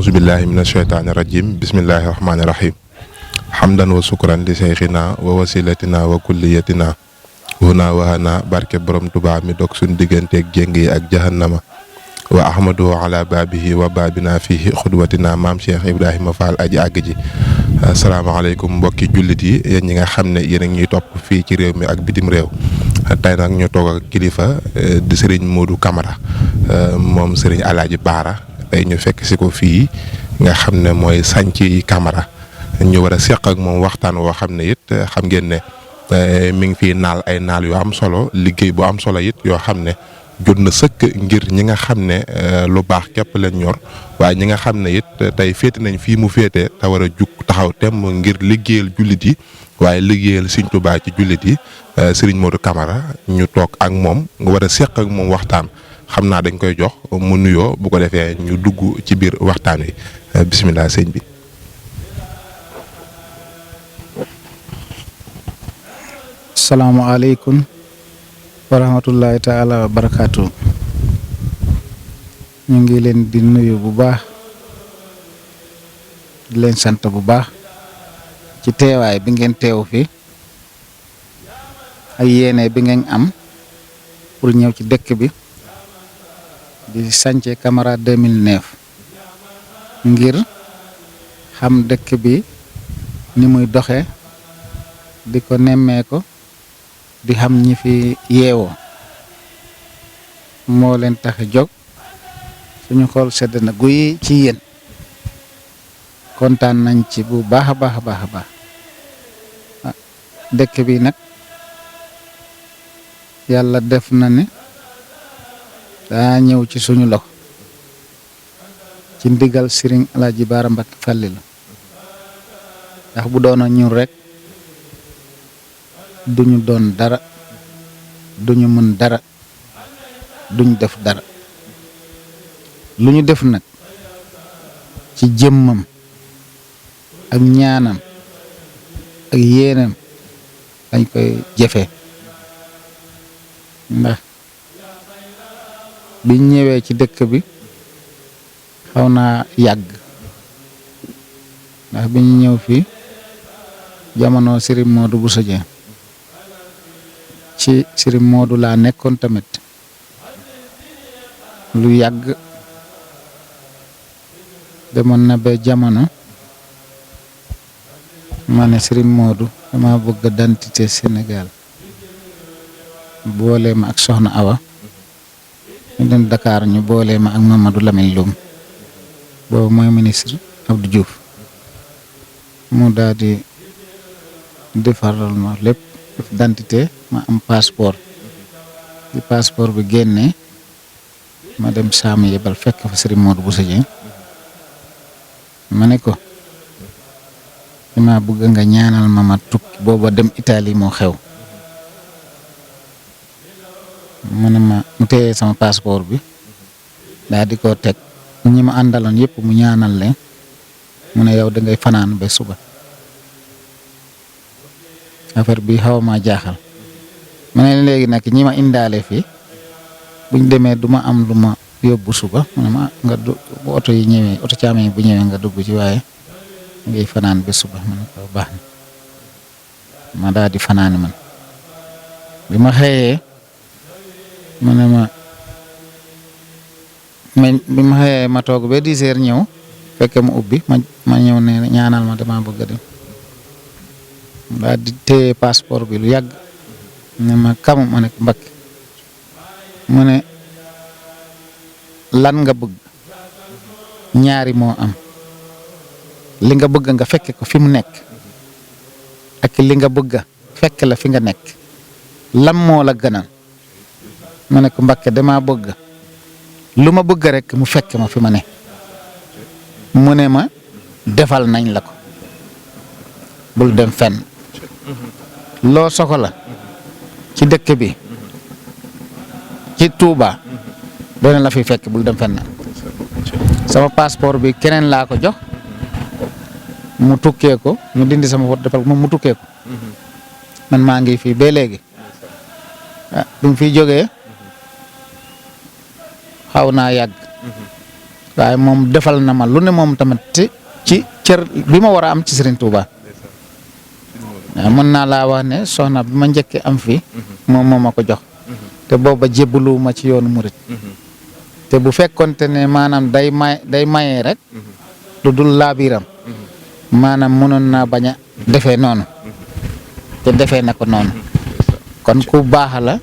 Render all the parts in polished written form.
Billahi minash shaitani rajim. Bismillahirrahmanirrahim. Hamdan wa sukran li saykhina wa wasilatina wa kulliyatina huna wa hana barke borom Tuubaa mi dog suñ digganteeg jéng yi ak jahannama wa ahmadu ala babihi wa babina fihi xudwatina maam Cheikh Ibrahima Fall aji àgg ji. Asalaamaaleykum mbokki jullit yi yéen ñi nga xam ne yéen a ñuy topp fii ci réew mi ak bitim réew. Tey nag ñu toog ak kilifa di Serigne Modou Camara moom Serigne Alaaji Baara tey ñu fekk si ko fii nga xam ne mooy Santhie Camara ñu war a seq ak moom waxtaan woo xam ne it xam ngeen ne mi ngi fii naal ay naal yu am solo liggéey bu am solo it yoo xam ne jot na sëkk ngir ñi nga xam ne lu baax képp leen ñor waaye ñi nga xam ne it tey féete nañ fii mu féete te war a jug taxaw temm ngir liggéeyal jullit yi waaye liggéeyal Sëriñ Tuubaa ci jullit yi Serigne Modou Camara ñu toog ak moom nga war a seq ak moom waxtaan. xam naa dañ koy jox mu nuyoo bu ko defee ñu dugg ci biir waxtaan wi bisimilah sëñ bi. asalaamaaleykum wa rahmatullahi taala wa barakaatu. ñu ngi leen di nuyu bu baax di leen sant bu baax ci teewaay bi ngeen teew fi ak yéene bi ngeen am pour ñëw ci dëkk bi. di Santhie Camara 2009 ngir xam dëkk bi ni muy doxe di ko nemmee ko di xam ñi fi yeewoo moo leen tax a jóg suñu xool sedd na guy ci yéen kontaan nañ ci bu baax a baax a baax a baax dëkk bi nag yàlla def na ne daa ñëw ci suñu loxo ci ndigal Serigne Alaaji Baara Mbacke Fallilu ndax bu doona ñun rek duñu doon dara duñu mën dara duñ def dara lu ñu def nag ci jëmmam ak ñaanam ak yéenam dañ koy jëfe ndax biñ ñëwee ci dëkk bi xaw naa yàgg ndax bi ñu ñëw fii jamono Serigne Modou Bousso Dieng ci Serigne Modou laa nekkoon tamit lu yàgg demoon na ba jamono ma ne Serigne Modou dama bëgg identité Sénégal boole ma ak Soxna Awa ñu dem Dakar ñu boole ma ak Mamadou Lamine Loum boobu mooy ministre Abdou Diouf mu daal di defaral ma lépp identité ma am passeport di passeport bi génnee ma dem Saam yebal fekk fa Serigne Modou Bousso Dieng ma ne ko dama bëgg nga ñaanal ma tukki booba dem Italie moo xew mu ne ma mu téye sama passeport bi daal di ko teg ñi ma àndaloon yëpp mu ñaanal leen mu ne yow da ngay fanaan ba suba affaire bi xaw ma jaaxal ma ne léegi nag ñi ma indaale fii buñ demee du ma am lu ma yóbbu suba mu ne ma nga bu oto yi ñëwee oto caame yi bu ñëwee nga dugg ci waaye ngay fanaan ba suba ma ne ko baax na ma daal di fanaani man bi ma xëyee mu ne ma bi ma xëyee ma toog ba 10 heures ñëw fekke mu ubbi ma ñëw ne ñaanal ma dama bëgg a dem daal di téye passeport bi lu yàgg ne ma kamu ma ne ko Mbakke mu ne lan nga bëgg ñaari moo am li nga bëgg nga fekke ko fi mu nekk ak li nga bëgg fekk la fi nga nekk lan moo la gënal ma ne ko Mbakke dama bëgg lu ma bëgg rek mu fekk ma fi ma ne mu ne ma defal nañ la ko bul dem fenn loo soxla ci dëkk bi ci Touba dana la fi fekk bul dem fenn sama passeport bi keneen laa ko jox mu tukkee ko ñu dindi sama foto defal moom mu tukkee ko man maa ngi fii ba léegi bi mu fiy jógee xaw naa yàgg waaye moom defal na ma lu ne moom tamit ci cër bi ma war a am ci Serigne Touba waaw mën naa laa wax ne soxna bi ma njëkkee am fii moom moo ma ko jox te booba jébbalu ma ci yoonu murit te bu fekkonte ne maanaam day maye rek lu dul laabiram maanaam mënoon naa bañ a defee noonu te defee na ko noonu kon ku baax la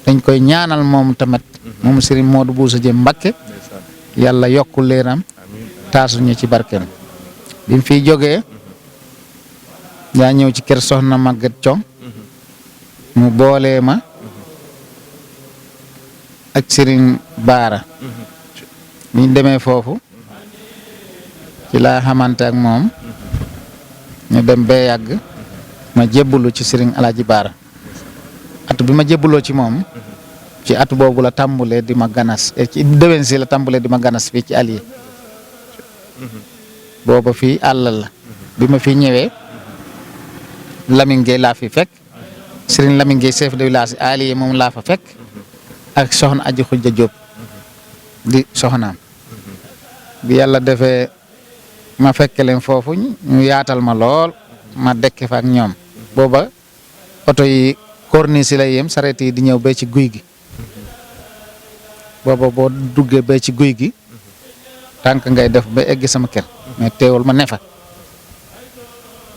dañ koy ñaanal moom tamit moom Serigne Modou Bousso Dieng Mbakke yàlla yokku leeram taasuñu ci barkeem bi mu fiy jógee yaa ñëw ci kër Soxna Maguette Thiong mu boolee ma ak Serigne Baara bi ñu demee foofu ci laa xamante ak moom ñu dem ba yàgg ma jébbalu ci Serigne Alaaji Baara at bi ma jébbaloo ci moom ci at boobu la tàmbulee di ma ganas ci déwén si la tàmbulee di ma ganas fii ci Alié booba fii àll la bi ma fi ñëwee Lamine Gueye laa fi fekk Serigne Lamine Gueye chef de village Alié moom laa fa fekk ak soxna Aji Xujja Jóob di soxnaam bi yàlla defee ma fekk leen foofu ñu yaatal ma lool ma dekk fa ak ñoom booba oto yi corniche la yem sareet yi di ñëw ba ci guy gi booba boo duggee ba ci guy gi tànk ngay def ba egg sama kër mais teewul ma ne fa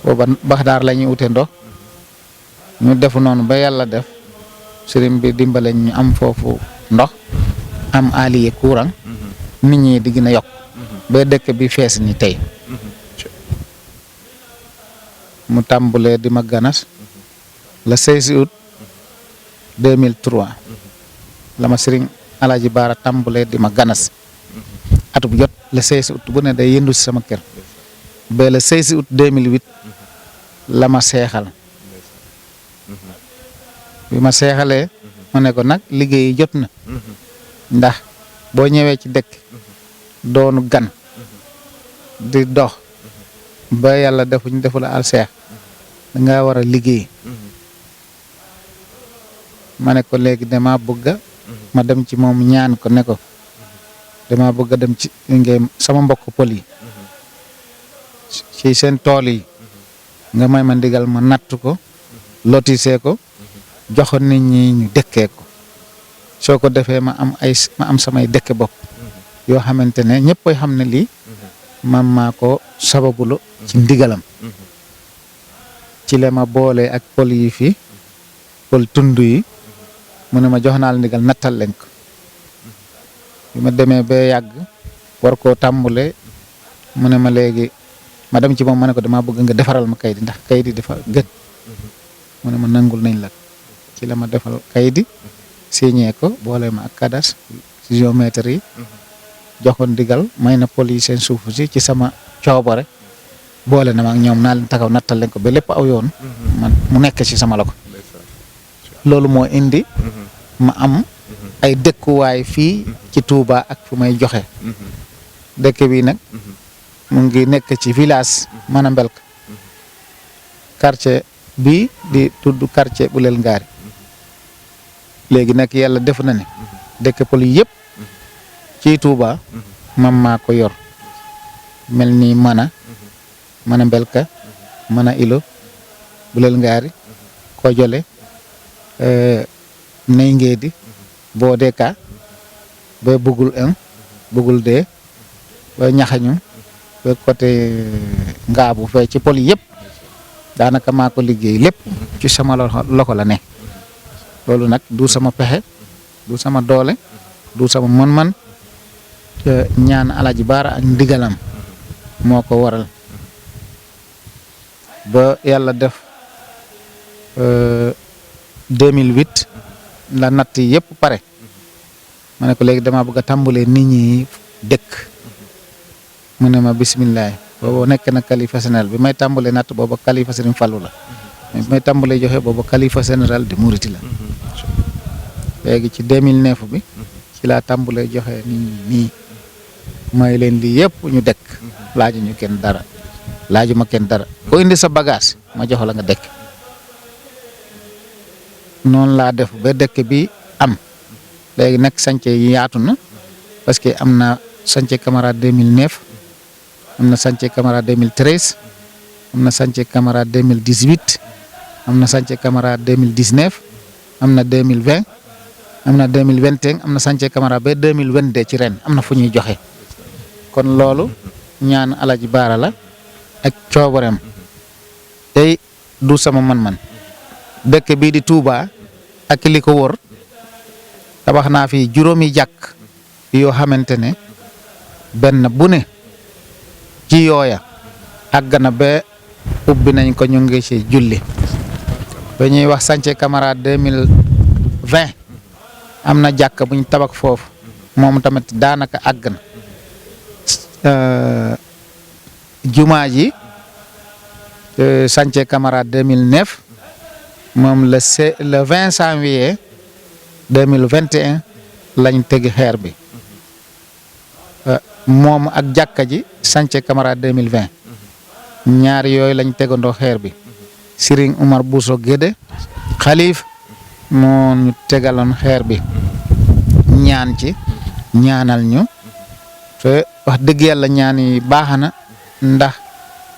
booba Baxdaar la ñuy ute ndox ñu defu noonu ba yàlla def sëriñ bi dimbale ñu am foofu ndox am Alié courant nit ñi di gën a yokk ba dëkk bi fees ni tey mu tàmbulee di ma ganas le 16 août 2003 la ma Serigne Alaaji Baara tàmbulee di ma ganas at bu jot le 16 août bu ne day yëndu si sama kër ba le 16 août 2008 la ma seexal bi ma seexalee mu ne ko nag liggéey jot na ndax boo ñëwee ci dëkk doonu gan di dox ba yàlla defuñ defu la al seex danga war a liggéey ma ne ko léegi dama bëgg ma dem ci moom ñaan ko ne ko dama bëgg a dem ci ngeen sama mbokk pël yi ci seen tool yi nga may ma ndigal ma natt ko lotissé ko jox nit ñi ñu dëkkee ko soo ko defee ma am samay dëkk bopp yoo xamante ne ñëpp koy xam ne lii man maa ko sababulu ci ndigalam ci la ma boole ak pël yi fi pël tund yi mu ne ma jox naa la ndigal nattal leen ko bi ma demee ba yàgg war koo tàmbule mu ne ma léegi ma dem ci moom ma ne ko damaa bëgg nga defaral ma kayit ndax kayit yi dafa gën mu ne ma nangul nañ la ci la ma defal kayit yi signé ko boole ma ak cadastre géomètre yi joxoon ndigal may na pël yi seen suuf si ci sama coobare boole na ma ak ñoom naa leen taxaw nattal leen ko ba lépp aw yoon man mu nekk ci sama loxo loolu moo indi ma am ay dëkkuwaay fii ci Touba ak fu may joxe dëkk bi nag mu ngi nekk ci village Manambelk quartier bi di tudd quartier Boulel Ngaari léegi nag yàlla def na ne dëkk pël yëpp ci Touba man maa ko yor mel ni Manambelka Mana Ilo Boulel Ngaari Kojole Ney Ngéedi boo deka ba bugul bugul de ba ñaxañu ba côté ngaabu fee ci pël yëpp daanaka maa ko liggéey lépp ci sama loxo la ne loolu nag du sama pexe du sama doole du sama mën-mën ñaan Alaaji Baara ak ndigalam moo ko waral ba yàlla def 2008 la natt yëpp pare ma ne ko léegi dama bëgg a tàmbalee nit ñi dëkk mu ne ma bisimilah boobu nekk na kalifa général bi may tàmbalee natt booba kalifa Serigne Fallou la mais bi may tàmbalee joxe booba kalifa général de Mouride la léegi ci 2009 bi ci laa tàmbalee joxe nit ñi nii may leen lii yëpp ñu dëkk laaju ñu kenn dara laaju ma kenn dara ko indi sa bagage ma jox la nga dëkk noonu laa def ba dëkk bi am léegi nag sànce yi yaatu na parce que am na sànce Camara 2009 am na sànce Camara 2013 am na sànce Camara 2018 am na sànce Camara 2019 am na 2020 am na 2021 am na sànce Camara ba 2022 ci ren am na fu ñuy joxe kon loolu ñaan Alaaji Baara la ak coobareem tey du sama man-man dëkk bii di Touba ak li ko wër tabax naa fi juróomi jàkk yoo xamante ne benn bu ne ci yooya àgg na ba ubbi nañ ko ñu ngi ci julli ba ñuy wax sànce Camara 2020 am na jàkk bu ñu tabax foofu moom tamit daanaka àgg na jumaa ji sànce Camara 2009 moom le 20 janvier 2021 lañ tegi xeer bi moom ak jàkka ji sànce Camara 2020 ñaar yooyu lañ tegandoo xeer bi Serigne Oumar Bousso Guédé xalif moo ñu tegaloon xeer bi ñaan ci ñaanal ñu te wax dëgg yàlla ñaan yi baax na ndax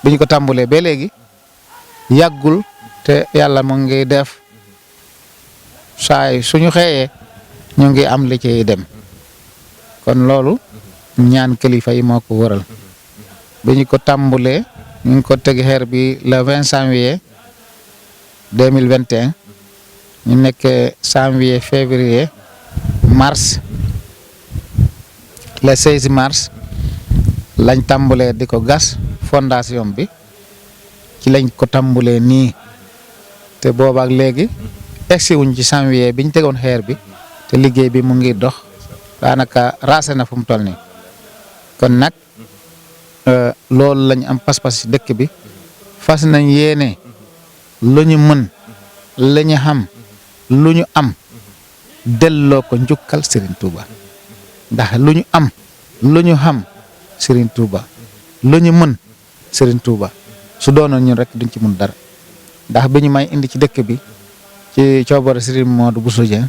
bi ñu ko tàmbalee ba léegi yàggul te yàlla mu ngi def saay suñu xëyee ñu ngi am li ci dem kon loolu ñaan kilifa yi moo ko waral bi ñu ko tàmbalee ñu ngi ko teg xeer bi le 20 janvier 2021 ñu nekk janvier février mars le 16 mars lañ tàmbalee di ko gas fondation bi ci lañ ko tàmbalee nii te boobaak léegi egsi wuñ ci janvier biñ tegoon xeer bi te liggéey bi mu ngi dox daanaka raase na fu mu toll nii kon nag loolu lañ am pas-pas ci dëkk bi fas nañ yéene lu ñu mën la ñu xam lu ñu am delloo ko njukkal Serigne Touba ndax lu ñu am lu ñu xam Serigne Touba lu ñu mën Serigne Touba su doonoon ñun rek duñ ci mun dara ndax bi ñu may indi ci dëkk bi ci coobare Serigne Modou Bousso Dieng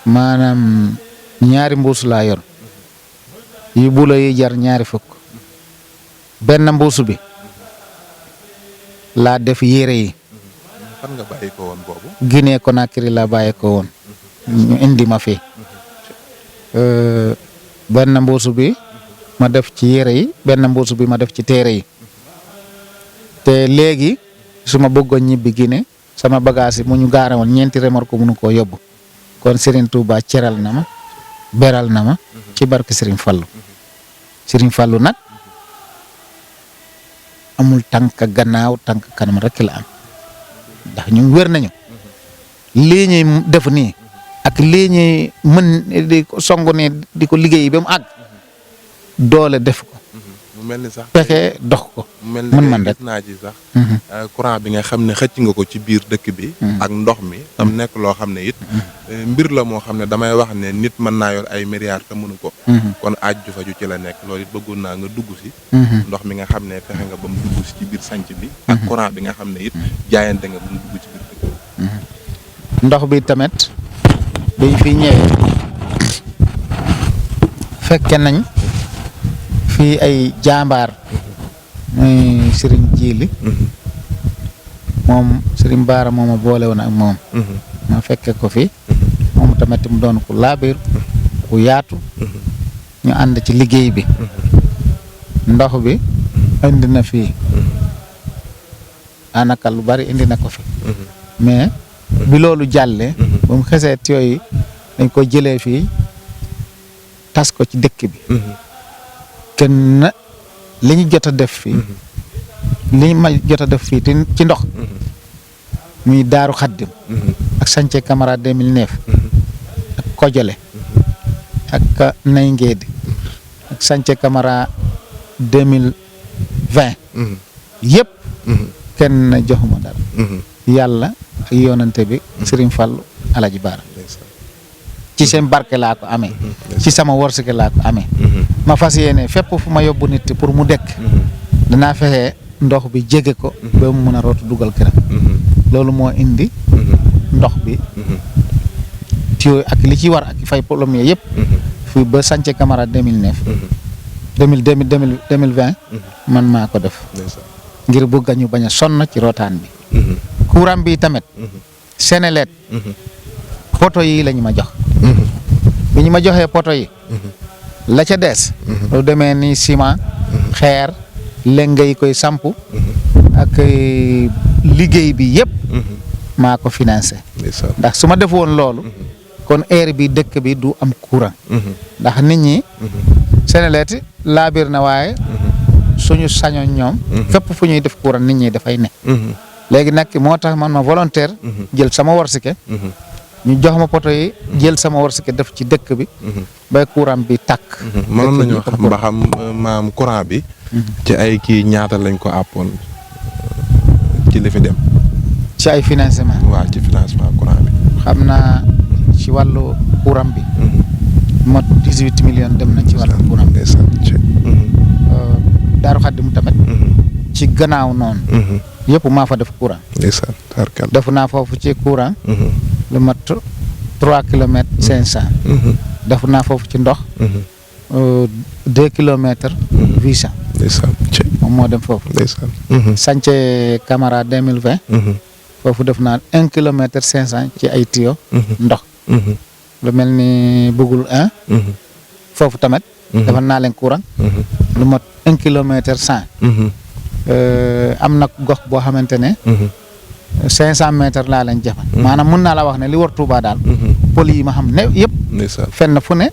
maanaam ñaari mbuus laa yor yu bula yi jar ñaari fukk benn mbuusu bi laa def yére yi. fan nga bàyyi ko woon boobu. Guinée Conakry laa bàyyi ko woon. ñu indi ma fi. benn mbuusu bi ma def ci yére yi benn mbuusu bi ma def ci téere yi te léegi su ma bëggoon ñibbi Guinée sama bagage yi mu ñu gaare woon 4 remorque mënu koo yóbbu kon Serigne Touba ceral na ma beral na ma ci barke Serigne Fallou. Serigne Fallou nag amul tànk gannaaw tànk kanam rek la am ndax ñun wér nañu lii ñuy def nii ak lii ñuy mën di ko song ne di ko liggéey ba mu àgg doole def ko. mu mel ni sax pexe dox ko. mel man ni rek gis naa ci sax. courant bi nga xam ne xëcc nga ko ci biir dëkk bi. ak ndox mi tam nekk loo xam ne it. mbir la moo xam ne damay wax ne nit mën naa yor ay milliards te mënu ko. kon aaj ju faju ci la nekk loolu it bëggoon naa nga dugg si. ndox mi nga xam ne fexe nga ba mu dugg si ci biir sanc bi. ak courant bi nga xam ne it jaayante nga ba mu dugg ci biir dëkk bi. ndox bi tamit biñ fi ñëwee fekke nañ fii ay jàmbaar muy Serigne Djili moom Serigne Baara moom a boole woon ak moom ma fekke ko fi moom tamit mu doon ku laabiir ku yaatu ñu ànd ci liggéey bi ndox bi indi na fii anaka lu bari indi na ko fi mais bi loolu jàllee ba mu xesee yooyu dañ ko jëlee fii tas ko ci dëkk bi kenn li ñu jot a def fii li ñu ma jot a def fii ci ndox muy Daaru Xaddim ak Sànce Camara 2009 ak Kojole ak Nay Ngéedi ak Sànce Camara 2020 yëpp kenn joxuma dara yàlla ak yoonante bi Serigne Fallou Alaji Baara ci seen barke laa ko amee ci sama wërsëg laa ko amee ma fas yéene fépp fu ma yóbbu nit pour mu dekk danaa fexe ndox bi jege ko ba mu mën a rootu dugal këram loolu moo indi ndox bi tuyau ak li ci war ak fay plombier yëpp fii ba Sànce Camara 2009 2020 man maa ko def ngir bëgg ñu bañ a sonn ci rootaan bi courant bi tamit Senelec poto yi lañu ma jox bi ñu ma joxee poto yi la ca des lu demee ni ciment xeer lenge yi koy samp ak liggéey bi yëpp maa ko financé ndax su ma def woon loolu kon heure bi dëkk bi du am courant ndax nit ñi Senelec laabir na waaye suñu sañoon ñoom fépp fu ñuy def courant nit ñi dafay ne léegi nag moo tax man ma volontaire jël sama warsike ñu jox ma poto yi jël sama warsike def ci dëkk bi ba courant bi tàkk mënoon nañoo xam ba xam maam courant bi ci ay kii ñaata lañ ko àppoon ci li fi dem ci ay financement waaw ci financement courant bi xam naa ci wàllu courant bi mot 18 millions dem na ci wàllu courant bi Daaru Xaddim tamit ci gannaaw noonu yëpp maa fa def courant def naa foofu ci courant lu mat 3 kilomètres 500 def naa foofu ci ndox 2 kilomètres 800 moom moo dem foofu Sànce Camara 2020 foofu def naa 1 kilomètre 500 ci ay tuyau ndox lu mel ni bugul foofu tamit defal naa leen courant lu mat 1 kilomètre 100 am na gox boo xamante ne 500 mètres laa leen jafan maanaam mun naa la wax ne li war Touba daal pôle yi ma xam ne yëpp fenn fu ne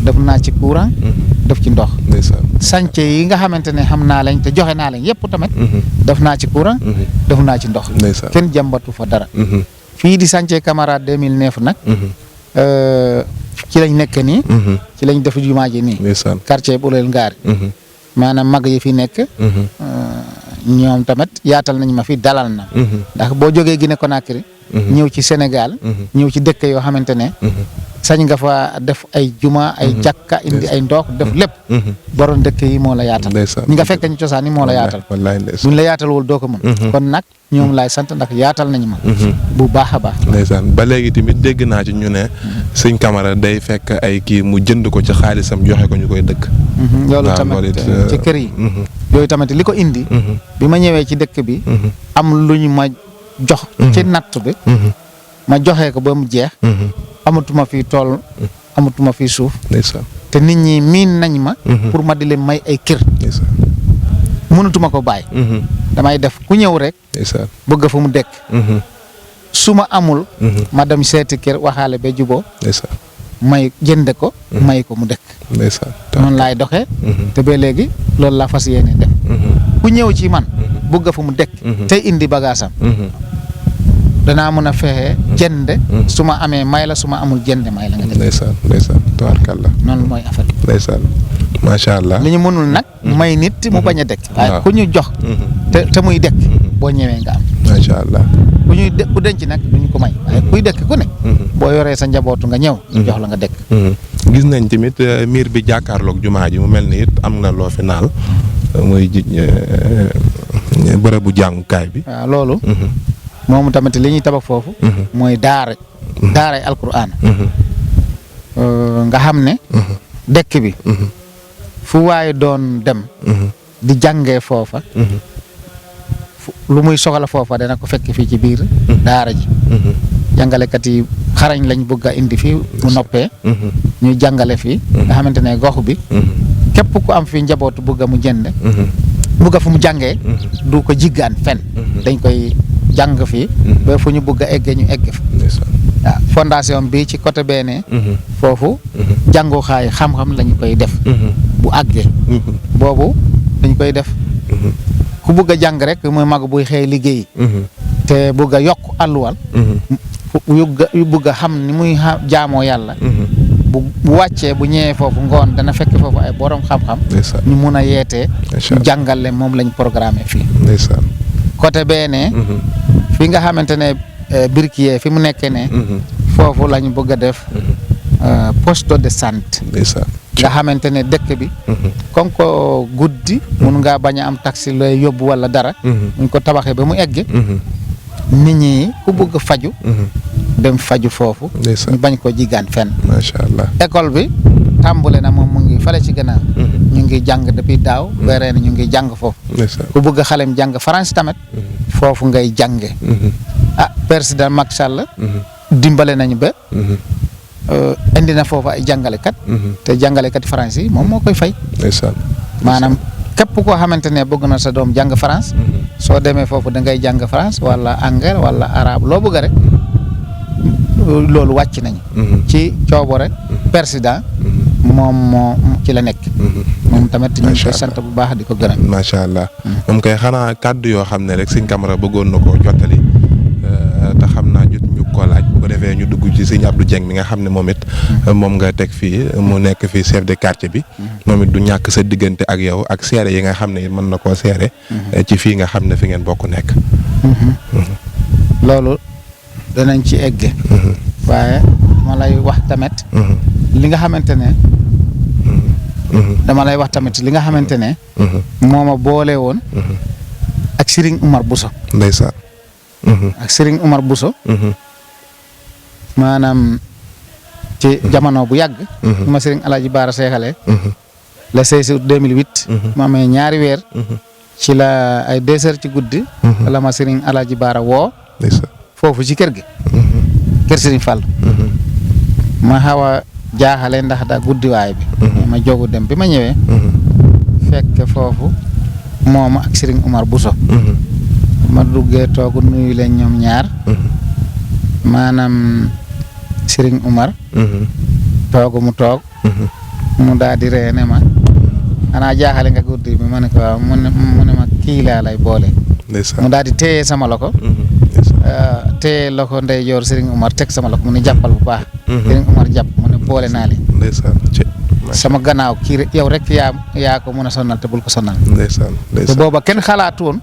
def naa ci courant def ci ndox sànce yi nga xamante ne xam naa lañ te joxe naa leen yëpp tamit def naa ci courant def naa ci ndox kenn jàmbatu fa dara fii di Sànce Camara 2009 nag ci lañ nekk nii ci lañ def jumaa ji nii quartier bu leel ngaari maanaam mag yi fi nekk ñoom tamit yaatal nañ ma fi dalal na ndax boo jógee Guinée Conakry ñëw ci Sénégal ñëw ci dëkk yoo xamante ne sañ nga fa def ay juma ay jàkka indi ay ndox def lépp borom dëkk yi moo la yaatal ñi nga fekk ñu cosaan yi moo la yaatal buñ la yaatalwul doo ko mën kon nag ñoom laay sant ndax yaatal nañu ma bu baax a baax ndeysaan ba léegi tamit dégg naa ci ñu ne sëñ Camara day fekk ay kii mu jënd ko ci xaalisam joxe ko ñu koy dëkk loolu tamit ci kër yi yooyu tamit li ko indi bi ma ñëwee ci dëkk bi am lu ñu ma jox ci natt bi ma joxe ko ba mu jeex amatuma fi tool amatuma fi suuf te nit ñi miin nañ ma pour ma di leen may ay kër mënatuma ko bàyyi damay def ku ñëw rek bëgg fu mu dekk su ma amul ma dem seeti kër waxaale ba juboo may jënd ko may ko mu dëkk noonu laay doxee te ba léegi loolu laa fas yéene def ku ñëw ci man bëgg fu mu dëkk tey indi bagaasam danaa mën a fexe jënd su ma amee may la su ma amul jënd may la nga def ndeysaan tabaarkalla noonu mooy affaire bi ndeysaan macha allah li ñu mënul nag may nit mu bañ a dëkk waaye ku ñu jox te muy dëkk boo ñëwee nga am macha allah ku denc nag duñu ko may waaye kuy dëkk ku ne boo yoree sa njabootu nga ñëw ñu jox la nga dëkk gis nañ tamit miir bi jàkkaarloog jumaa ji mu mel ni it am na loo fi naal muy bërëbu jàngukaay bi waaw loolu moomu tamit li ñuy tabax foofu mooy daaray alquran nga xam ne dëkk bi fu waaye doon dem di jàngee foofa lu muy soxla foofa dana ko fekk fii ci biir daara ji jàngalekat yi xarañ lañ bëgg a indi fii mu noppee ñuy jàngale fii nga xamante ne gox bi képp ku am fii njabootu bëgg a mu jënd bëgg a fu mu jàngee du ko jiggaan fen dañ koy jàng fii ba fu ñu bëgg a egge ñu egg fa waaw fondation bi ci côté benee foofu jànguxaay xam-xam lañu koy def bu àggee boobu dañ koy def ku bëgg a jàng rek muy mag buy xëy liggéey te bëgg a yokk àlluwal yu bëgg a xam ni muy jaamoo yàlla bu wàccee bu ñëwee foofu ngoon dana fekk foofu ay borom xam-xam ñu mun a yeetee ñu jàngale moom lañ programmé fii côté beenee fi nga xamante ne Birkiye fi mu nekkee ne foofu lañ bëgg a def poste de santé nga xamante ne dëkk bi comme ko guddi mun ngaa bañ a am taxi lay yóbbu wala dara muñ ko tabaxee ba mu egg nit ñi ku bëgg faju dem faju foofu ñu bañ ko jigaan fenn macha allah école bi tàmbule na moom mu ngi fale ci gannaaw ñu ngi jàng depuis daaw ba ren ñu ngi jàng foofu ku bëgg xalem jàng France tamit foofu ngay jànge président Macky Sall dimbale nañu ba indi na foofu ay jàngalekat te jàngalekat France yi moom moo koy fay maanaam képp koo xamante ne bëgg na sa doom jàng France soo demee foofu da ngay jàng France wala anglais wala arabe loo bëgg rek loolu wàcc nañu ci coobore président moom moo ci la nekk moom tamit ñu ngi koy sant bu baax di ko gërëm macha allah moom kay xanaa kàddu yoo xam ne rek sëñ Camara bëggoon na koo jottali te xam naa jot ñu ko laaj bu ko defee ñu dugg ci sëñ Abdou Dieng mi nga xam ne moom it moom nga teg fii mu nekk fii chef de quartier bi moom it du ñàkk sa diggante ak yow ak seere yi nga xam ne mën na koo seere ci fii nga xam ne fi ngeen bokk nekk loolu danañ ci egge waaye ma lay wax tamit li nga xamante ne dama lay wax tamit li nga xamante ne moo ma boole woon ak Serigne Umar Bousso ndeysaan ak Serigne Umar Bousso maanaam ci jamono bu yàgg ma Serigne Alaaji Baara seexale le 16 août 2008 ma amee ñaari weer ci la ay 2 heures ci guddi wala ma Serigne Alaaji Baara woo foofu ci kër gi kër Serigne Fall ma xaw a jaaxale ndax da guddiwaay bi ma jogu dem bi ma ñëwee fekk foofu moom ak Serigne Umar Bousso ma duggee toogu nuyu leen ñoom ñaar maanaam Serigne Umar toogu mu toog mu daal di ree ne ma xanaa jaaxale nga guddi bi ma ne ko waaw mu ne ma kii laa lay boole mu daal di téye sama loxo téye loxo ndeyjoor Serigne Umar teg sama loxo mu ne jàppal bu baax Serigne Umar jàpp mu ne boole naa leen sama gannaaw kii yow rek yaa ko mën a sonal te bul ko sonal te booba kenn xalaatu woon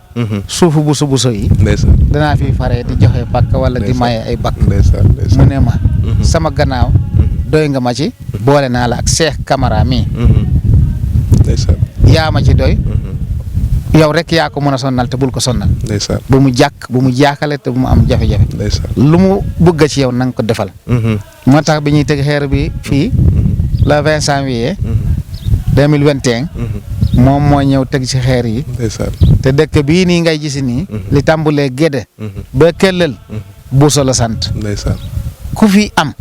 suufu buso yi danaa fi faree di joxe bakk wala di maye ay bakk mu ne ma sama gannaaw doy nga ma ci boole naa la ak Cheikh Camara mii ndeysaan yaa ma ci doy yow rek yaa ko mën a sonnal te bul ko sonnal ndeysaan bu mu jàkk bu mu jaaxale te bu mu am jafe-jafe ndeysaan lu mu bëgg ci yow na nga ko defal moo tax bi ñuy teg xeer bi fii le 20 janvier 2021 moom moo ñëw teg ci xeer yi ndeysaan te dëkk bii nii ngay gisi nii li tàmbulee Gédé ba Kellel Bousso la sant ndeysaan ku fi am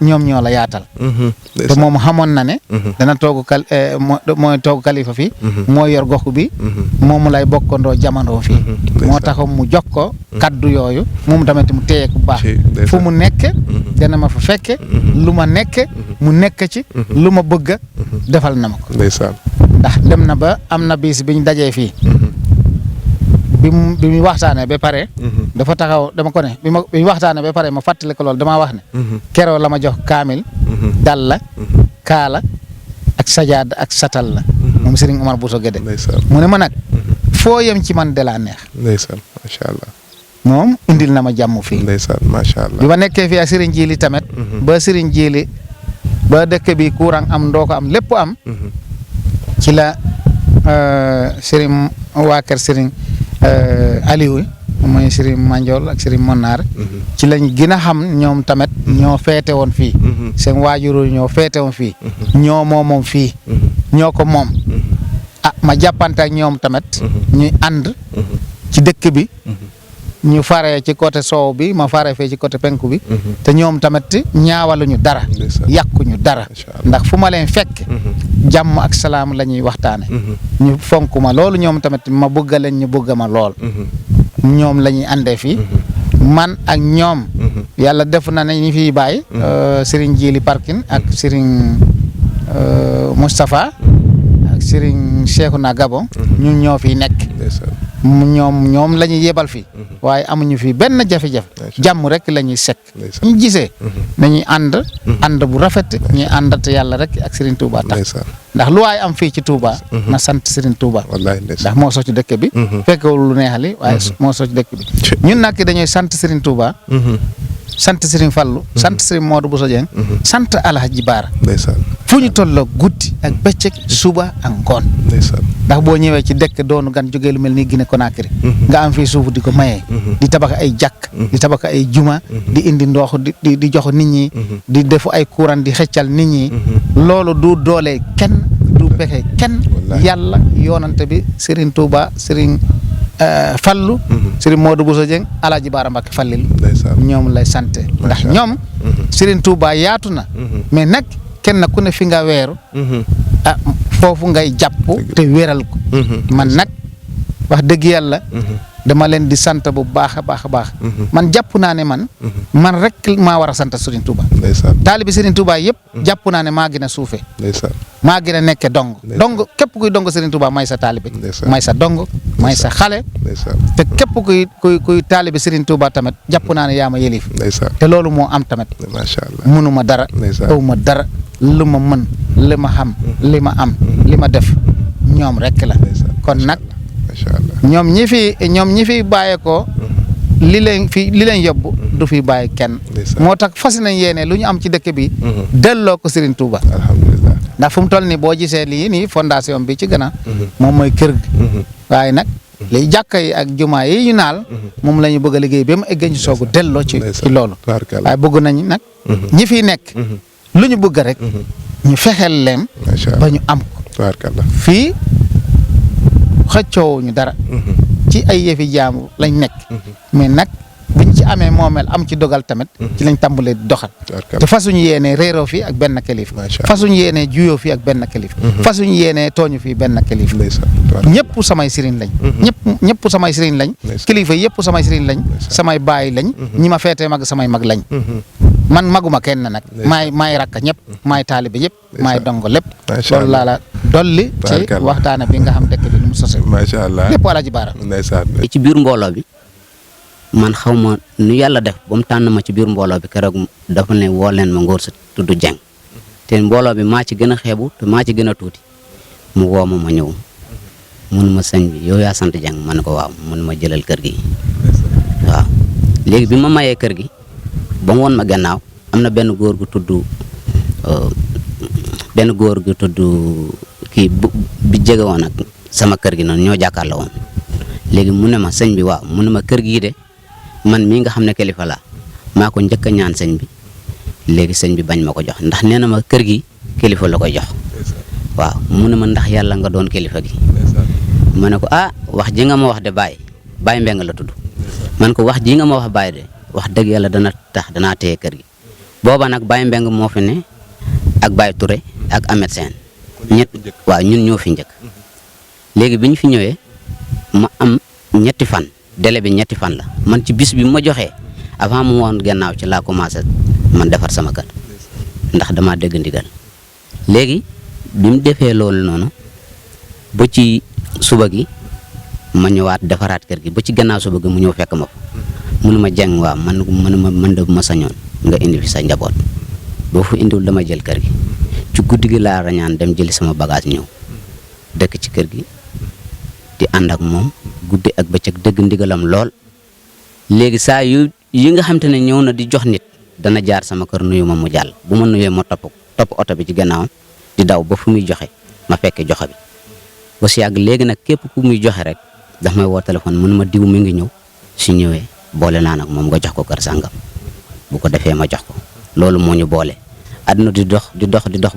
ñoom ñoo la yaatal te moom xamoon na ne dana toog mooy toog kalifa fii mooy yor gox bi moom lay bokkandoo jamono fii moo tax mu jox ko kaddu yooyu moom tamit mu téye ku baax fu mu nekke dana ma fa fekke lu ma nekke mu nekk ci lu ma bëgg defal na ma ko ndeysaan ndax dem na ba am na bis bi ñu dajee fii bi mu waxtaanee ba pare dafa taxaw dama ko ne bi mu waxtaanee ba pare ma fàttali ko loolu damaa wax ne keroo la ma jox kaamil dal la kaala ak sajaad ak satal la moom Serigne Omar Bousso Guédé mu ne ma nag foo yem ci man de laa neex ndeysaan macha allah moom indil na ma jàmm fii ndeysaan macha allah bi ma nekkee fii ak Serigne Djili tamit ba Serigne Djili ba dëkk bi courant am ndoo ko am lépp am ci la Serigne waa kër Serigne Aliou mooy Serigne Mandiol ak Serigne Monar ci lañ gën a xam ñoom tamit ñoo feete woon fii seen waajur ñoo feete woon fii ñoo moom fii ñoo ko moom ma jàppante ak ñoom tamit ñuy ànd ci dëkk bi ñu faree ci côté soow bi ma faree fee ci côté penku bi te ñoom tamit ñaawaluñu dara yàquñu dara ndax fu ma leen fekk jàmm ak salaam la ñuy waxtaane ñu fonk ma loolu ñoom tamit ma bëgg leen ñu bëgg ma lool ñoom la ñuy àndee fii man ak ñoom yàlla def na ne ñu fiy bàyyi Serigne Djili Parkin ak Serigne Moustapha ak Serigne Cheikhouna Gabon ñun ñoo fiy nekk ñoom la ñuy yebal fii waaye amuñu fii benn jafe-jafe jàmm rek la ñuy sekk ñu gisee nañuy ànd bu rafet ñuy àndat yàlla rek ak Serigne Touba tax ndax lu waay am fii ci Touba na sant Serigne Touba ndax moo soo ci dëkk bi fekkewul lu neexali waaye moo soo ci dëkk bi ñun nag dañuy sant Serigne Touba sant Serigne Fallou sant Serigne Modou Bousso Dieng sant Alhaji Baara fu ñu tolloo guddi ak bëccëg suba ak ngoon ndax boo ñëwee ci dëkk doonu gan jógee lu mel ni Guinée Conakry nga am fii suuf di ko mayee di tabax ay jàkk di tabax ay juma di indi ndox di jox nit ñi di defu ay courant di xëccal nit ñi loolu du doole kenn du pexe kenn yàlla yoonante bi Serigne Touba Serigne Fallou Serigne Modou Bousso Dieng Alhaji Baara Mbacké Fallil ñoom lay sante ndax ñoom Serigne Touba yaatu na mais nag kenn ku ne fi nga weeru foofu ngay jàpp te wéral ko man nag wax dëgg yàlla dama leen di sant bu baax a baax a baax man jàpp naa ne man rek maa war a sant Serigne Touba taalibi Serigne Touba yëpp jàpp naa ne maa gën a suufe maa gën a nekke dong képp kuy dong Serigne Touba may sa taalibi may sa dong may sa xale te képp kuy taalibi Serigne Touba tamit jàpp naa ne yaa ma yëlif te loolu moo am tamit mënuma dara awma dara lu ma mën li ma xam li ma am li ma def ñoom rek la kon nag ñoom ñi fi bàyyeekoo li leen yóbbu du fi bàyyi kenn moo tax fas nañ yéene lu ñu am ci dëkk bi delloo ko Serigne Touba alhamdulilah ndax fu mu toll nii boo gisee lii nii fondation bi ci gannaaw moom mooy kër gi waaye nag li jàkka yi ak jumaa yi ñu naal moom la ñu bëgg a liggéey ba mu egg ñu soog a delloo ci loolu waaye bëgg nañ nag ñi fi nekk lu ñu bëgg rek ñu fexeel leen ba ñu am ko fii xëccoo ñu dara ci ay yëfi jaamu lañ nekk mais nag buñ ci amee moomeel am ci dogal tamit ci lañ tàmbalee di doxal te fasuñu yéenee réeroo fii ak benn kilifa fasuñu yéenee juyoo fii ak benn kilifa fasuñu yéenee tooñu fii benn kilifa ñëpp samay sëriñ lañ ñëpp samay sëriñ lañ kilifa yëpp samay sëriñ lañ samay baay lañ ñi ma feetee mag samay mag lañ man maguma kenn nag maay rakka ñëpp maay taalibe yëpp maay dongo lépp loolu laa la dolli ci waxtaane bi nga xam dëkk bi nu mu sose macha allah lépp Alhaji Baara ci biir mbooloo bi man xaw ma nu yàlla def ba mu tànn ma ci biir mbooloo bi keroog dafa ne woo leen ma ngóor sa tudd Dieng te mbooloo bi maa ci gën a xeebu te maa ci gën a tuuti mu woo ma ñëw mun ma sëñ bi yow yaa sant Dieng ma ne ko waaw mun ma jëlal kër gi waaw léegi bi ma mayee kër gi ba mu woon ma gannaaw am na benn góor gu tudd kii bi jege woon ak sama kër gi noonu ñoo jàkkaarloo woon léegi mu ne ma sëñ bi waaw mu ne ma kër gii de man mii nga xam ne kilifa laa maa ko njëkk a ñaan sëñ bi léegi sëñ bi bañ ma ko jox ndax nee na ma kër gi kilifa la koy jox waaw mu ne ma ndax yàlla nga doon kilifa gi ma ne ko wax ji nga ma wax de Baye Mbeng la tudd man ko wax ji nga ma wax Baye de wax dëgg yàlla dana tax danaa téye kër gi booba nag Baye Mbeng moo fi ne ak Baye Touré ak Ahmed Sène waaw ñun ñoo fi njëkk léegi bi ñu fi ñëwee ma am ñetti fan délai bi ñetti fan la man ci bis bi ma joxee avant mu woon gannaaw ci laa commencé man defar sama kër ndax dama dégg ndigal léegi bi mu defee loolu noonu ba ci suba gi ma ñëwaat defaraat kër gi ba ci gannaaw suba gi mu ñëw fekk ma fa mënu ma jeng waaw man de ma sañoon nga indi fi sa njaboot boo fu indiwul dama jël kër gi ci guddi gi laa rañaan dem jëli sama bagage ñëw dëkk ci kër gi di ànd ak moom guddi ak bëccëg dëgg ndigalam lool léegi saa yi nga xam te ne ñëw na di jox nit dana jaar sama kër nuyu ma mu jàll bu ma nuyee ma topp oto bi ci gannaawam di daw ba fu muy joxe ma fekke joxe bi ba si yàgg léegi nag képp ku muy joxe rek daf may woo téléphone mënu ma diw mi ngi ñëw su ñëwee boole naa nag moom nga jox ko kër sàngam bu ko defee ma jox ko loolu moo ñu boole àdduna di dox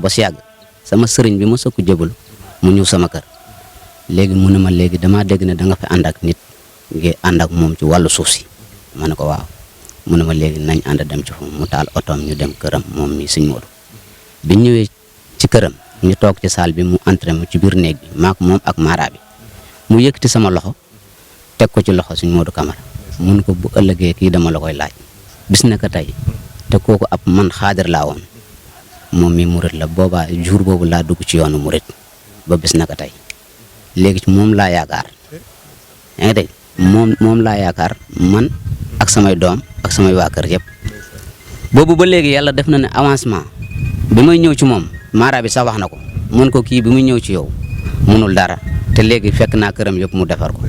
ba si yàgg sama sëriñ bi ma sëkku jébal mu ñëw sama kër léegi mu ne ma léegi damaa dégg ne da nga fi ànd ak nit ngi ànd ak moom ci wàllu suuf si ma ne ko waaw mu ne ma léegi nañ ànd dem ci fu mu taal otoom ñu dem këram moom mi Sëñ Moodu bi ñëwee ci këram ñu toog ci salle bi mu entré mu ci biir néeg bi maak moom ak mara bi mu yëkkati sama loxo teg ko ci loxo Sëñ Moodu Camara mun ko bu ëllëgee kii dama la koy laaj bis na ko tey te kooku ab man xaadir laa woon moom mi murit la boobaa jour boobu laa dugg ci yoonu murit ba bis na ko tey léegi ci moom laa yaakaar yaa ngi dégg moom laa yaakaar man ak samay doom ak samay waa kër yëpp boobu ba léegi yàlla def na ne avancement bi may ñëw ci moom mara bi sax wax na ko mun ko kii bi muy ñëw ci yow munul dara te léegi fekk naa këram yëpp mu defar ko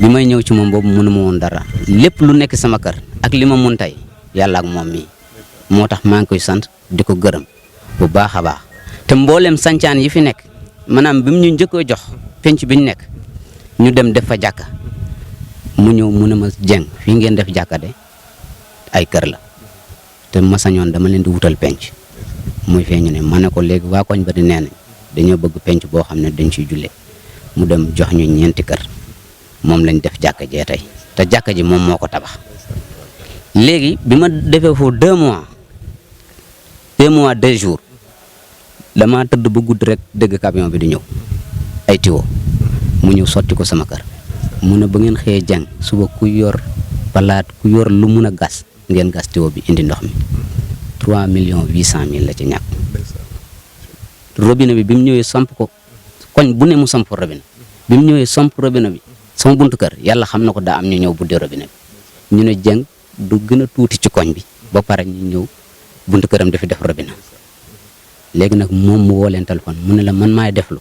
bi may ñëw ci moom boobu mënu ma woon dara lépp lu nekk sama kër ak li ma mun tey yàlla ak moom mii moo tax maa ngi koy sant di ko gërëm bu baax a baax te mboolem sancaan yi fi nekk maanaam bi mu ñu njëkkoo jox penc bi ñu nekk ñu dem def fa jàkka mu ñëw mu ne ma jeng fii ngeen def jàkka de ay kër la te ma sañoon dama leen di wutal penc muy feeñu ne ma ne ko léegi waa koñ ba di nee nañ dañoo bëgg penc boo xam ne dañ ciy julle mu dem jox ñu 4 kër moom lañ def jàkka jee tey te jàkka ji moom moo ko tabax léegi bi ma defee foofu 2 mois 2 jours dama tëdd ba gudd rek dégg camion bi di ñëw ay tiwo mu ñëw sotti ko sama kër mu ne ba ngeen xëyee jàng suba ku yor palaat ku yor lu mun a gas ngeen gas tiwo bi indi ndox mi 3,800,000 la ci ñàkk robinet bi mu ñëwee samp ko koñ bu ne mu samp robinet bi mu ñëwee samp robinet bi sama buntu kër yàlla xam na ko daa am ñu ñëw buddee robinet bi ñu ne jàng du gën a tuuti ci koñ bi ba pare ñu ñëw buntu këram dafi def robinet léegi nag moom mu woo leen téléphone mu ne la man maay deflu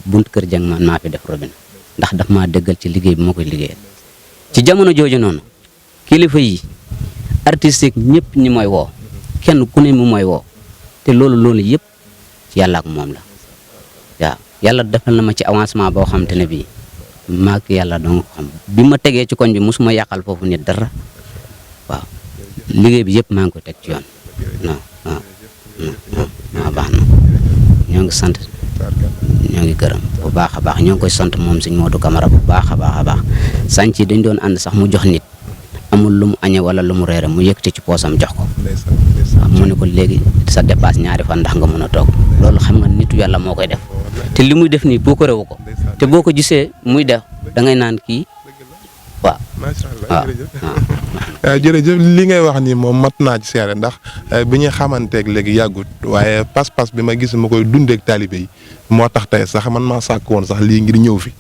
buntu kër jàng man maa fi def robinet ndax daf maa dëggal ci liggéey bi ma koy liggéeyal ci jamono jooju noonu kilifa yi artistique ñëpp ñi mooy woo kenn ku ne mu mooy woo te loolu yëpp ci yàlla ak moom la waaw yàlla defal na ma ci avancement boo xam te ne bii maak yàlla dong ko xam bi ma tegee ci koñ bi mosuma yàqal foofu nit dara waaw liggéey bi yëpp maa ngi ko teg ci yoon non baax na ñoo ngi sant ñoo ngi gërëm bu baax a baax ñoo ngi koy sant moom Sëñ Moodu Camara bu baax a baax sànc yi dañ doon ànd sax mu jox nit amul lu mu añee wala lu mu reere mu yëkkati ci poosam jox ko waaw mu ne ko léegi sa dépasse 2 fan ndax nga mën a toog loolu xam nga nitu yàlla moo koy def te li muy def nii boo ko réewu ko te boo ko gisee muy def da ngay naan kii waaw waaw jërëjëf li ngay wax ni moom mat naa ci seere ndax bi ñu xamanteeg léegi yàggut waaye pas-pas bi ma gis ma koy dundeek taalibe yi moo tax tey sax man maa sàkk woon sax lii ngir ñëw fi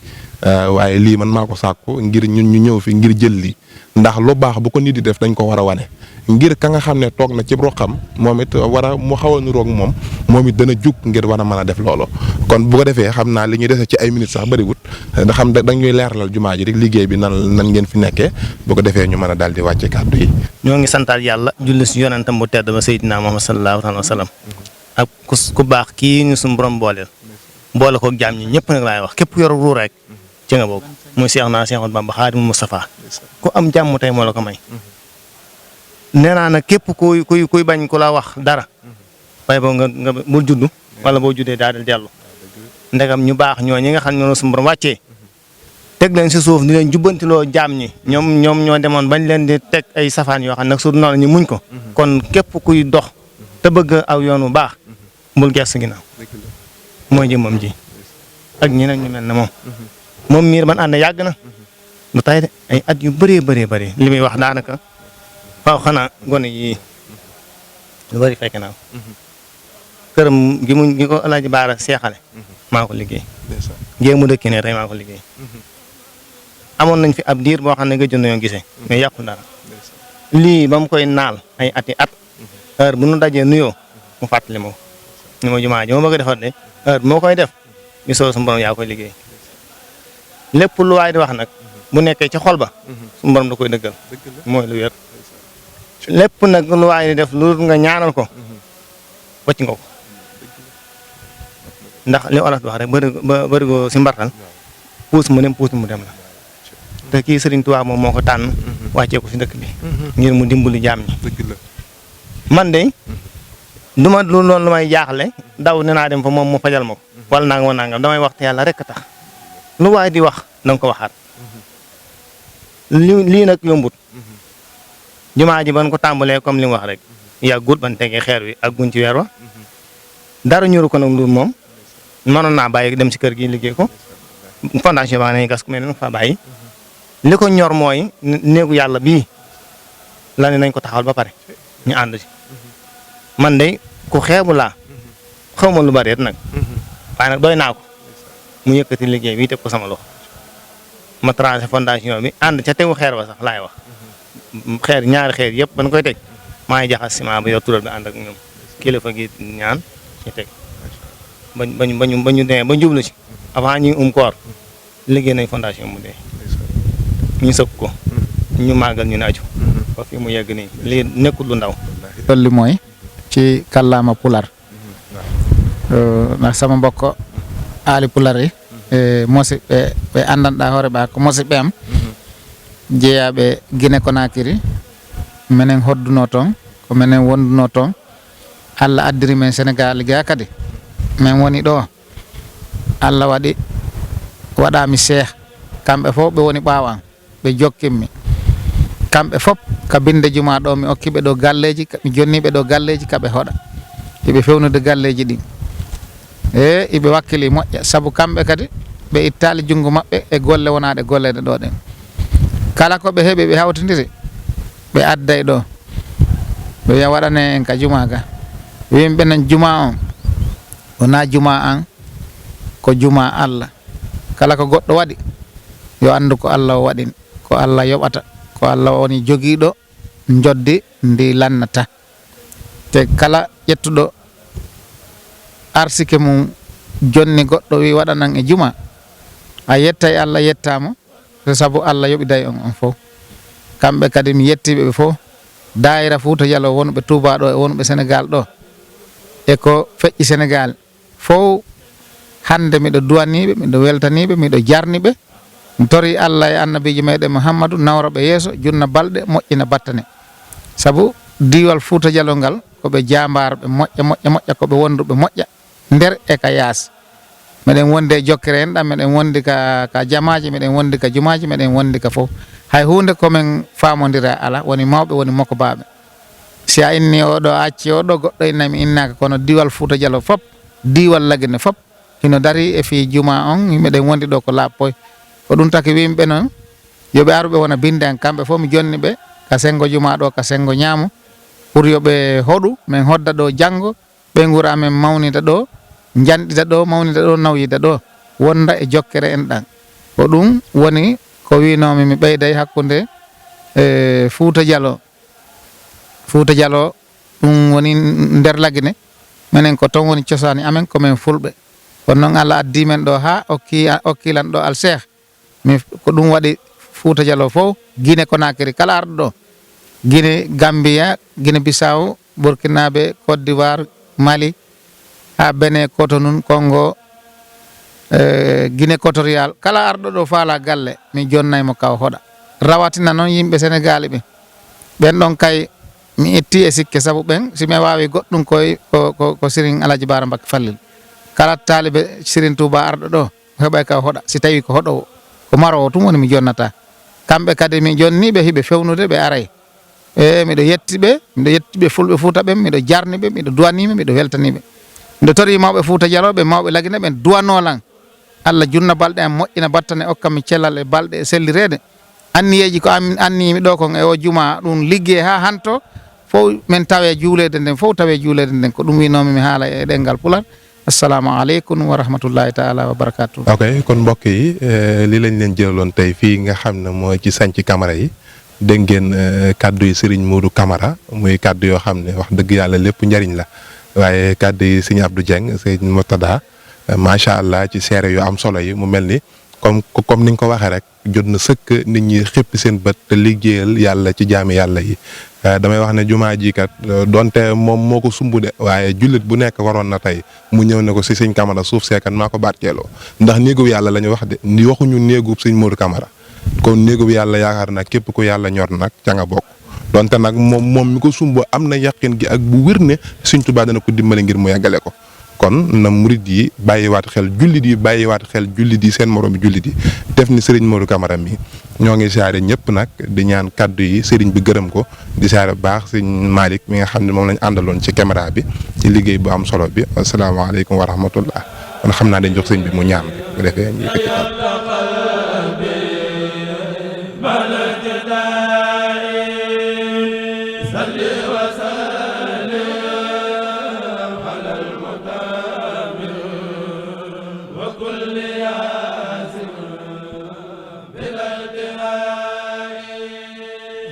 waaye lii man maa ko sàkku ngir ñun ñu ñëw fi ngir jël lii ndax lu baax bu ko nit di def dañ ko war a wane ngir ka nga xam ne toog na ci roqam moom it war a mu xaw a niroog moom it dana jug ngir war a mën a def loolu kon bu ko defee xam naa li ñuy dese ci ay minutes sax bëriwut da xam da ñuy leeralal jumaa ji rek liggéey bi nan ngeen fi nekkee bu ko defee ñu mën a daal di wàcce kàddu yi. ñoo ngi santaat yàlla julli si yonentam bu tedd ba Seydina Muhammad sallallahu alayhi wa sallam ak ku baax kii ñu suñu borom booleel boole ko jaam ñi ñëpp nag laay wax képp yor ruur rek ci nga bokk muy Cheikh Ahmadou Bamba Xaadimu Mustafa ku am jàmm tey moo la ko may. nee naa nag képp kuy bañ ku la wax dara waaye boo nga bul juddu wala boo juddee daal di dellu ndegam ñu baax ñoo ñi nga xam ne ñoo suñu borom wàccee teg leen si suuf di leen jubbantiloo jaam ñi ñoom ñoo demoon bañ leen di teg ay safaan yoo xam nag su noonu ñu muñ ko kon képp kuy dox te bëgg aw yoon wu baax bul gestu ginnaaw mooy jëmmam ji ak ñeneen ñu mel ne moom miir man ànd yàgg na lu tay de ay at yu bëree bëri li muy wax daanaka waaw xanaa gone yi lu bëri fekk naa këram gi ko Alaaji Baara seexale maa ko liggéey ngee mu dëkki ne tey maa ko liggéey amoon nañ fi ab diir boo xam ne nga jënd yoo gisee mais yàqu dara lii ba mu koy naal ay ati at heure bu nu dajee nuyoo mu fàttali ma ko ni ma jumaa ji ma bëgg a defar de heure bu moo koy def ñu soo su borom yaa koy liggéey lépp lu waay di wax nag bu nekkee ci xol ba su borom da koy dëggal mooy lu wér lépp nag lu waay di def lu nga ñaanal ko wacc nga ko ndax li olof di wax rek bërigo si mbartal puus mu dem la te kii Sëriñ Tuubaa moom moo ko tànn wàccee ko si dëkk bi ngir mu dimbali jaam ñi man de du ma lu loolu lu may jaaxle daw ne naa dem fa moom mu fajal ma ko wala nangam damay wax te yàlla rek a tax lu waay di wax danga ko waxaat lii nag yombut jumaa ji ban ko tàmbalee comme li mu wax rek yàggut ban tegee xeer wi ak guñ ci weer wa dara ñuru ko nag lu moom mënoon naa bàyyi dem si kër gi liggéey ko fondation ba nga nañu gas ku mel ne fa bàyyi li ko ñor mooy néegu yàlla bii la ne nañ ko taxawal ba pare ñu ànd ci man de ku xeebu laa xaw ma lu bari nag waaye nag doy naa ko mu yëkkati liggéey bi teg ko sama loxo ma tracé fondation bi ànd ca tegu xeer wa sax laay wax ñaari xeer yëpp ban koy teg maa ngi jaxas ciment ba yor tural bi ànd ak ñoom kilifa gi ñaan ñu teg bañu dee ba jublu ci avant ñuy koor liggéey nañ fondation mu dee ñu sëkk ko ñu màggal ñu naaju ba fi mu yegg nii lii nekkul lu ndaw loolu li mooy ci kàllaama pular ndax sama mbokk aali pular yi musidɓe ɓe anndanɗaa hoore ɓaa ko musidɓe am jeeyaaɓe Guinée Conakry minen hodduno toon ko minen wonduno toon Allah addiri men Sénégal ga kadi min woni ɗo Allah waɗaami cheikh kamɓe fof ɓe woni ɓaawo an ɓe jokkinmi kamɓe fof ka binde juma ɗo mi okkiɓe ɗo galleji mi jonniɓe ɗo galleji kaɓe hoɗa iɓe fewnude galleji ɗin iɓe wakkili moƴƴa sabu kamɓe kadi ɓe ittali junngo maɓɓe e golle wonaɗe golleɗe ɗo ɗen kala ko ɓe heeɓi ɓe hawtidiri ɓe adday ɗo ɓe wiya waɗane en ka juma ga wimɓe nen juma on wona juma an ko juma Allah kala ko goɗɗo waɗi yo andu ko Allah o waɗin ko Allah yoɓata ko Allah woni jogiiɗo joddi ndi lannata te kala ƴettuɗo arsike mum jonni goɗɗo wi waɗanan e juma a yettay Allah yettama sabu Allah yoɓiday on fof kamɓe kadi mi yettiɓe ɓe fof daayira Fuuta Jallo wonɓe Touba ɗo e wonɓe Sénégal ɗo e ko feƴƴi Sénégal fof hande miɗo duwaniɓe miɗo weltaniɓe miɗo jarniɓe mi tori Allah e annabijo meɗen Muhammadou nawraɓe yeeso junna balɗe moƴƴina battane sabu diwal Fuuta Jallo ngal koɓe jambarɓe moƴƴa koɓe wonduɓe moƴƴa nder e ka yaas meɗen wondi e jokkere en ɗam meɗen wondi ka jamaji meɗen wondi ka jumaji meɗen wondi ka fof hay hunde komin famodira ala woni mawɓe woni mokobaɓe si a inni oɗo acci oɗo goɗɗo innami innaka kono diwal Fuuta Jallo fop diwal Lagine fop hino dari e fi juma on yimɓeɗen wondi ɗo ko lappoy ko ɗum taki wimɓe noon yoɓe aruɓe wona binde en kamɓe fof mi jonni ɓe ka sengo juma ɗo ka sengo ñaamo pour yoɓe hoɗu min hodda ɗo janggo ɓe guura men mawnida ɗo janɗida ɗo mawnida ɗo nawyida ɗo wonda e jokkere en ɗan ko ɗum woni ko winomi mi ɓeyday hakkude Fuuta Jallo ɗum woni nder lagine minen ko ton woni cosani amen komin fulɓe kono noon Allah addi men ɗo ha okkilan ɗo alcheikh mi ko ɗum waɗi Fuuta Jallo fof Guinée Conakry kala arɗo ɗo Guinée Gambia Guinée Bissau Burkinabe Côte d'Ivoire Mali ha Benin Cotonou Congo Guinée Équatoriale kala arɗo ɗo faala galle mi jonnaymo kaw hoɗa rawatina noon yimɓe Sénégal ɓe ɓen ɗon kay mi etti e sikke sabu ɓen simi wawi goɗɗum ko Serigne Alaji Bara Mbacké Fallil kala taalibe Serigne Touba arɗo ɗo heɓay kaw hoɗa si tawi ko hoɗowo ko marowo tum woni mi jonnata kamɓe kadi mi jonniɓe hiɓe fewnude ɓe aray miɗo yettiɓe fulɓe Fuuta ɓen miɗo jarniɓe miɗo duwaniɓe miɗo weltaniɓe miɗo tori mawɓe Fuuta Jallo ɓe mawɓe lagine ɓen duwanolan Allah junna balɗe am moƴƴina battane okkami cellal e balɗe e sellirede anniyeji ko annimi ɗo kon e o juma ɗum ligge ha hanto fof min tawe juulede nden ko ɗum winomi mi haala e ɗengal Pular assalamu aleykum wa rahmatullahi taala wa barakatuh. ok kon mbokk yi li lañ leen jëlaloon tey fii nga xam ne mooy ci Santhie Camara yi dégg ngeen kaddu yi Serigne Modou Camara muy kaddu yoo xam ne wax dëgg yàlla lépp njariñ la waaye kaddu yi Serigne Abdou Dieng Serigne Murtada macha allah ci seere yu am solo yi mu mel ni comme ni nga ko waxee rek jot na sëkk nit ñi xippi seen bët te liggéeyal yàlla ci jaami yàlla yi damay wax ne jumaa ji kat donte moom moo ko sumb de waaye jullit bu nekk waroon na tey mu ñëw ne ko si sëñ Camara suuf seekan maa ko barkeeloo ndax néegub yàlla la ñu wax de ni waxuñu néegub sëñ Modou Camara kon néegub yàlla yaakaar nag képp ku yàlla ñor nag ca nga bokk donte nag moom mi ko sumb am na yaqin gi ak bu wér ne Sëñ Tuubaa dana ko dimbale ngir mu yàggale ko kon na murid yi bàyyiwaat xel jullit yi seen moroomi jullit yi def ni Serigne Modou Camara mi ñoo ngi siyaare ñëpp nag di ñaan kaddu yi Serigne bi gërëm ko di siyaare bu baax Serigne Malick mi nga xam ne moom lañ àndaloon ci caméra bi ci liggéey bu am solo bi asalaamaaleykum wa rahmatullah kon xam naa dañ jox sëñ bi mu ñaan bu defee ñu yëkkati